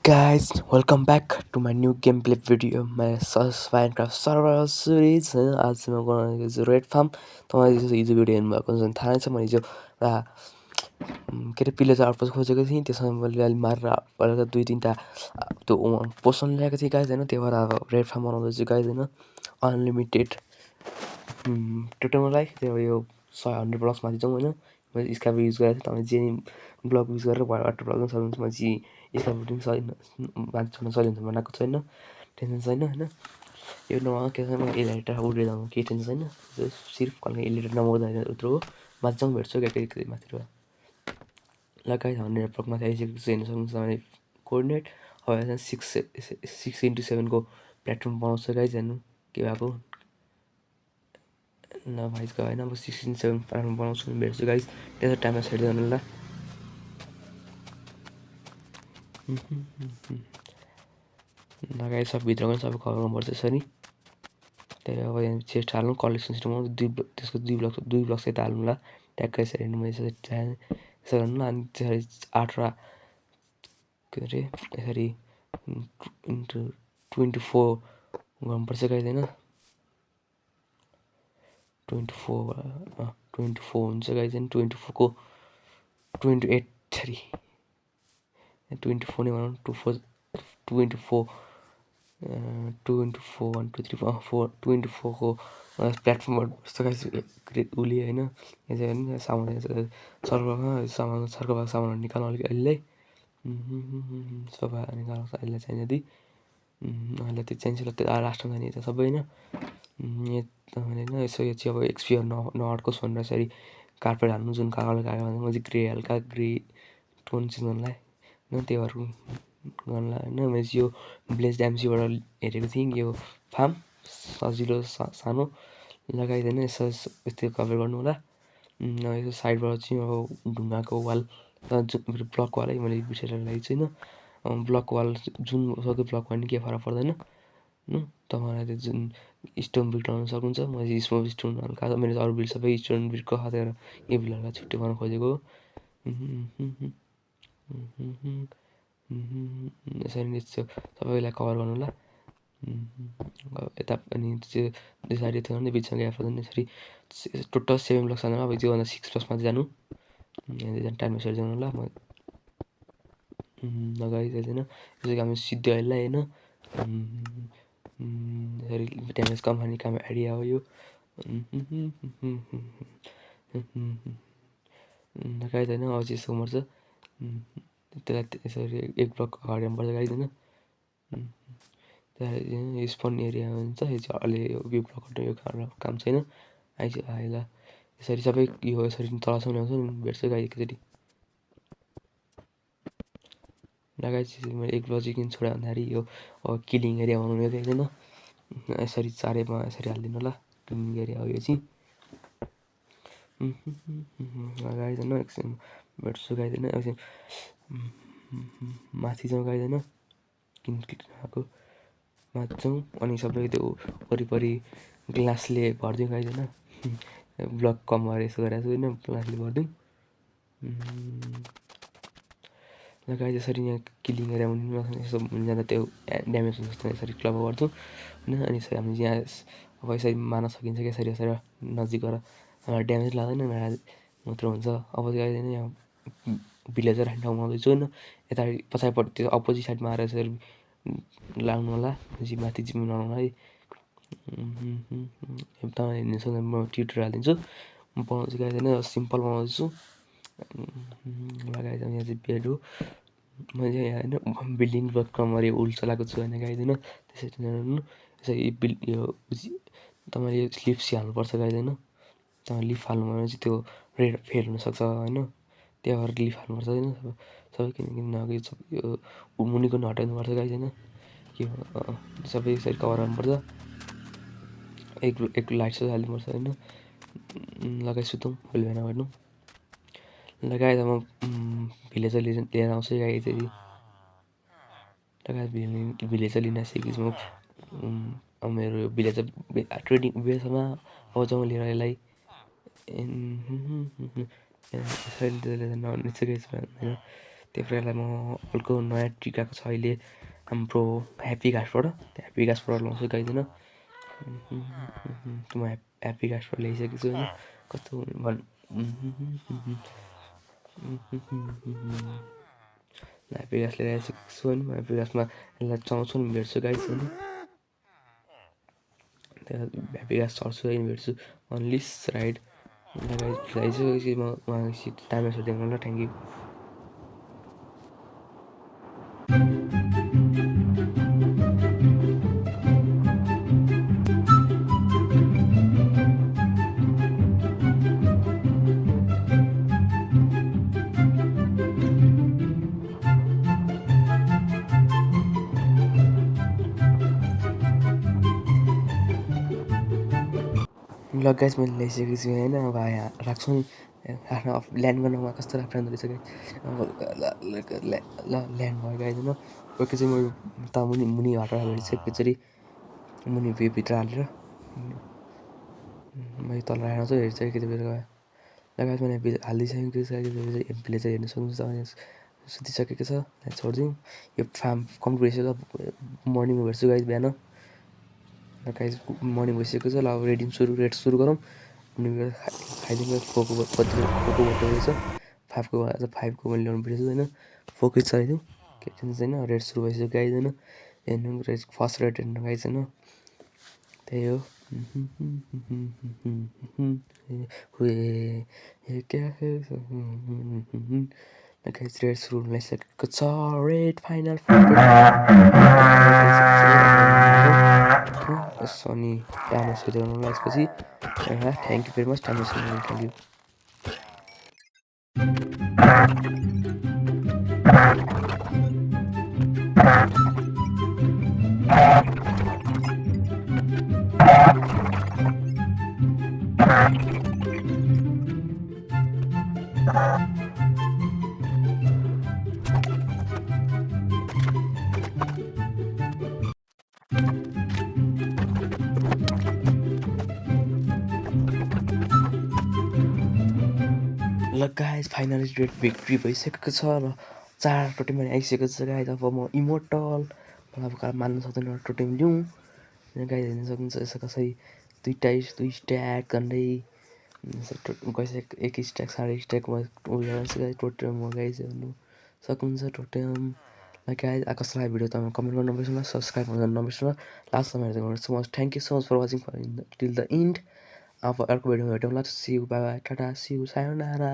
Guys, welcome back to my new gameplay video. My Minecraft survival series होइन आज चाहिँ म बनाएको छु रेड फार्म। तपाईँले जस्तो हिजो भिडियो हेर्नुभएको हुन्छ भने थाहा नै छ मैले हिजो एउटा के अरे पिलेज आउटपोस्ट खोजेको थिएँ। त्यसमा मैले अहिले मारेर पहिला त 2-3टा त्यो पोसन ल्याएको थिएँ गाइज होइन। त्यही भएर अब रेड फार्म बनाउँदैछु गाइज होइन। अनलिमिटेड टोटललाई त्यो यो 100 ब्लक्स माथि जाउँ होइन। मैले स्काइप युज गरेको थिएँ। तपाईँले जे ब्लक युज गरेर वाटर ब्लक पनि सक्नुहुन्छ। म चाहिँ स्काइप छैन माथि चढ्न सजिलो हुन्छ बनाएको छैन, टेन्सन छैन होइन। यो नभए के छैन एलिभेटर उडेर जाउँ केही टेन्सन छैन। सिर्फ कहिले एलिभेटर नउड्दा उत्रो हो माथि जाउँ भेट्छु क्या केही माथिबाट। ल गाइस 100 ब्लक माथि आइसकेको छ हेर्न सक्नुहुन्छ तपाईँले कोअर्डिनेट। अब 6x7 को प्लेटफर्म बनाउँछ गाइस हेर्नु के भएको ल भाइसको होइन। अब 6x7 प्लेटफर्म बनाउँछु भेट्छु गाइस। त्यसो टाइममा सेट गर्नु ल। गाइस सब भित्रको सबै कभर गर्नुपर्छ यसरी। त्यही अब यहाँ चेस्ट हाल्नु कलेक्सन सिस्टममा त्यसको 2 ब्लक यता हाल्नु ल। ट्याक्कै यसरी हेर्नु यसो गर्नु ल। अनि त्यसरी 8 के अरे यसरी इन्टु 24 गर्नुपर्छ गाइस होइन। 24 हुन्छ गाइस होइन। 24 को 28 सरी 24 नै भनौँ 24 2 into 4 1 2 3 4 24 को प्लेटफर्मबाट जस्तो गाइस उसले होइन। यो चाहिँ होइन सामान सर्कलमा सामान सर्कलबाट सामानहरू निकाल्नु अलिक अहिले सोफा निकाल्नु अहिले चाहिन्छ यदि अहिले त्यो चाहिन्छ ल। त्यो लास्टमा जाने त सबै होइन। यो तपाईँले होइन यसो यो चाहिँ अब एक्सपियर नअड्कोस् भनेर यसरी कार्पेट हाल्नु जुन कागजले कागज म चाहिँ ग्रे हल्का ग्रे टोन चाहिँ गर्नुलाई होइन। त्यही भएर गर्नुलाई होइन। मैले चाहिँ यो ब्लेज ड्याम्सीबाट हेरेको थिएँ यो फार्म सजिलो सानो लगाइदिएन यसो यस्तो कभर गर्नु होला। यसो साइडबाट चाहिँ अब ढुङ्गाको वाल ब्लक वालै मैले बिर्सेर लगेको छैन। ब्लक वाल जुन सक्यो ब्लक वाल नि केही फरक पर्दैन। तपाईँलाई त्यो जुन स्टोन ब्रिक लगाउन सक्नुहुन्छ। म चाहिँ स्मोक स्टोन हल्का मेरो अरू बिल सबै स्टोन ब्रिकको हातेर यो बिलहरूलाई छुट्टै बनाउनु खोजेको हो। यसरी सबैलाई कभर गर्नु ल। यता अनि त्यो साइड यता गर्ने बिचमा ग्याप गर्दैन यसरी टोटल 7 ब्लक जानु। अब त्योभन्दा 6 प्लसमा चाहिँ जानु टाइममा सेट जानु ल। म लगाइदिँदैन यसरी हामी सिधै अहिले होइन। यसरी ड्यामेज कम खाने काम आइडिया हो यो। लगाइदिएन अब चाहिँ यस्तो गर्नुपर्छ त्यसलाई यसरी एक ब्लक अगाडि जानुपर्छ गाइदिएन। त्यहाँ स्पन एरिया हुन्छ यो चाहिँ अलि यो ब्लक हट्नु यो काम छैन आइला यसरी सबै यो यसरी तलसम्म ल्याउँछ नि भेट्छ गाई एकचोटि लगाएपछि मैले एक ब्लक चाहिँ किन छोडेँ भन्दाखेरि यो किलिङ एरिया बनाउनु दिँदैन। यसरी चारैमा यसरी हालिदिनु ल किलिङ एरिया हो यो चाहिँ। लगाइदिएन एकछिन भेट्छु गाइदिएन एकछिन माथि जाउँ गाइदिएन किन आएको माथि जाउँ अनि सबै त्यो वरिपरि ग्लासले भरिदिउँ गाइदिएन। ब्लक कम गरेर यसो गरेको छु होइन ग्लासले भरिदिउँ लगाइ यसरी यहाँ किलिङ एरिया यसो जाँदा त्यो ड्यामेज हुन्छ जस्तो यसरी क्लब गर्छौँ होइन। अनि यसरी हामी यहाँ अब यसरी मार्न सकिन्छ कि यसरी यसरी नजिक गएर ड्यामेज लाग्दैन मात्र हुन्छ। अब चाहिँ यहाँ भिलेजर राख्ने ठाउँ बनाउँदैछु होइन। यता पछाडिपट्टि त्यो अपोजिट साइडमा आएर यसरी लाग्नु होला माथि जिम बनाउनुलाई। तपाईँले हेर्नु सक्नुहुन्छ म ट्युटोरियल हालिदिन्छु। म बनाउँछु गाइदिएन सिम्पल बनाउँदैछु लगाइदिउँ। यहाँ चाहिँ बेड हो मैले यहाँ होइन बिल्डिङ ब्लक कमरी उल चलाएको छु होइन गाइदिएन त्यसरी यसरी यो तपाईँले लिफ हाल्नुपर्छ गाइदिएन। तपाईँ लिफ हाल्नु भने चाहिँ त्यो रेड फेड हुनसक्छ होइन। त्यही भएर लिफ हाल्नुपर्छ होइन सबै किनकि नअघि यो मुनिको हटाइदिनुपर्छ गाइदिएन के सबै यसरी कभर गर्नुपर्छ। एक लाइट चाहिँ हाल्नुपर्छ होइन। लगाइ सुतौँ भोलि बिहान गर्नु लगाएर म भिलेजर लिएर आउँछु गाई यसरी लगाएर भिलेजर लिन आइसकेपछि म मेरो भिलेजर ट्रेडिङ बेसमा अब जाउँ लिएर यसलाई होइन। त्यसलाई म अर्को नयाँ ट्रिक आएको छ अहिले हाम्रो ह्याप्पी घाँसबाट, त्यो ह्याप्पी घाँसबाट लाउँछु गाइदिन। म ह्याप्पी घाँसबाट ल्याइसकेको छु होइन, कस्तो ह्याप्पी घाँस लिएर आइसकेको छु होइन। म ह्याप्पी घाँसमा यसलाई चलाउँछु नि भेट्छु गाइस होइन, त्यहाँ ह्याप्पी घाँस चढ्छु होइन, भेट्छु अनलिस राइड लगाइसकेपछि म उहाँ टाइम दिनु ल, थ्याङ्क यू। ल गाइस मैले ल्याइसकेको छु होइन, अब यहाँ राख्छु नि, आफ्नो ल्यान्ड गर्नुमा कस्तो राम्रो हुँदो रहेछ गाइस। ल ल्यान्ड भयो गाइस होइन। एकैचोटि म त मुनि हटेर भेटिसकेँ, एकैचोटि मुनि भित्र हालेर मैले तल राखेर चाहिँ हेर्छ एकैचोटि गयो। ल गाइस मैले हालिदिइसकेको छु, एमपीले चाहिँ हेर्नु सक्नुहुन्छ, सुतिसकेको छ, छोडिदिउँ। यो फार्म कम्प्लिट भइसक्यो, मर्निङमा भेट्छु गाइस बिहान। ल गाइस मर्निङ भइसकेको छ, ल अब रेड सुरु गरौँ। अनि खाइदिनु फोको बोतल रहेछ, 5को मैले ल्याउनु बिर्सेछु होइन। फोकै चलाइदिउँ, केही टेन्सन छैन। रेड सुरु भइसक्यो गाइस होइन, हेर्नु फर्स्ट रेड हेर्नु गाइस होइन, त्यही हो। गाइस रेड सुरु हुन लागिसकेको छ, रेड फाइनल अनि टाइमर सुधार्नु लागेपछि thank you very much, timer सुधार्नु, थ्याङ्क यू। ल गाइस फाइनली रेड भिक्ट्री भइसकेको छ र 4 टोटेम आइसकेको छ गाइस। अब म इमोर्टल अब मान्न सक्दैन टोटेम लिउँ गाइस, हेर्न सक्नुहुन्छ यसो कसरी दुई स्ट्याक झन्डै गइसकेको, एक स्ट्याक 4.5 स्ट्याकमा उयो टोटेम हो गाइस, हेर्नु सक्नुहुन्छ टोटेम। ल गाइस कसलाई भिडियो त कमेन्ट गर्नु नबिर्सनु, सब्सक्राइब गर्न नबिर्सनु, लास्टसम्म हेर्दै गर्नु so much. Thank you so much for watching till the end. अब अर्को भिडियोमा भेटौँला, see you, bye bye, tata, see you, sayonara.